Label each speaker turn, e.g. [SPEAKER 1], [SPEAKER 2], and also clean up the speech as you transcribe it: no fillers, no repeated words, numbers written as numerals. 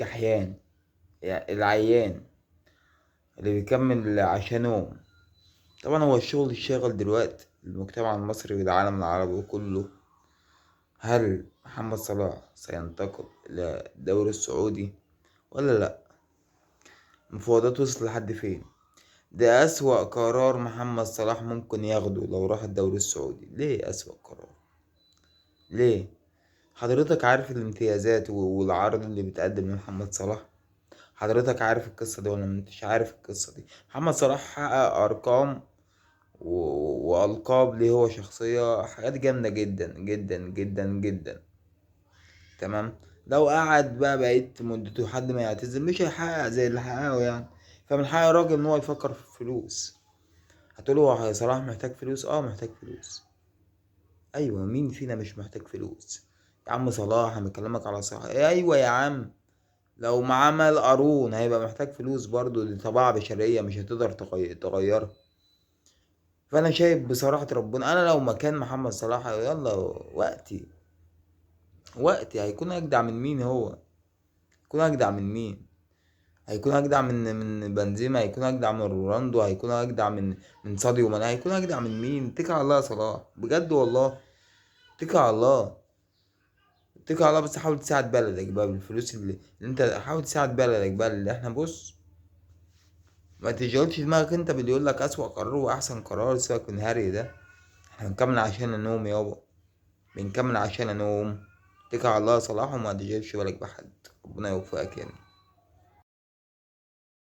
[SPEAKER 1] كحيان، يعني العيان اللي بيكمل عشانه. طبعا هو الشغل الشاغل دلوقتي المجتمع المصري والعالم العربي كله، هل محمد صلاح سينتقل للدوري السعودي ولا لا؟ المفاوضات وصلت لحد فين؟ ده أسوأ قرار محمد صلاح ممكن ياخده لو راح الدوري السعودي. ليه أسوأ قرار؟ ليه؟ حضرتك عارف الامتيازات والعرض اللي بيتقدم لمحمد صلاح؟ حضرتك عارف القصة دي ولا مش عارف القصة دي؟ محمد صلاح حقق أرقام وألقاب ليه هو شخصية، حاجات جامدة جدا جدا جدا جدا، تمام. لو قعد بقى بقيت مدته لحد ما يعتزل مش هيحقق زي اللي حققه يعني. فمن حق الراجل ان هو يفكر في الفلوس. هتقوله هو صلاح محتاج فلوس؟ محتاج فلوس. ايوه، مين فينا مش محتاج فلوس يا عم صلاح؟ انا بكلمك على صلاح. ايوه يا عم، لو ما عمل قارون هيبقى محتاج فلوس برضو، دي طباعة بشرية مش هتقدر تغيرها. فانا شايف بصراحة ربنا، انا لو مكان محمد صلاح يلا وقتي هيكون اجدع من مين؟ هو هيكون اجدع من مين؟ هيكون اجدع من بنزيما، هيكون اجدع من رونالدو، هيكون اجدع من ساديو ماني، هيكون اجدع من مين؟ اتكل على الله يا صلاح، بجد والله اتكل على الله، اتكل على الله. بس حاول تساعد بلدك بقى بالفلوس اللي انت، حاول تساعد بلدك بقى اللي احنا. بص، ما تشغلش دماغك انت باللي يقول لك اسوأ قرار واحسن قرار، سيبك من هري ده. احنا بنكمل عشان النوم يابا، بنكمل عشان النوم. اتكل على الله يا صلاح وما تشغلش بالك بحد، ربنا يوفقك يعني.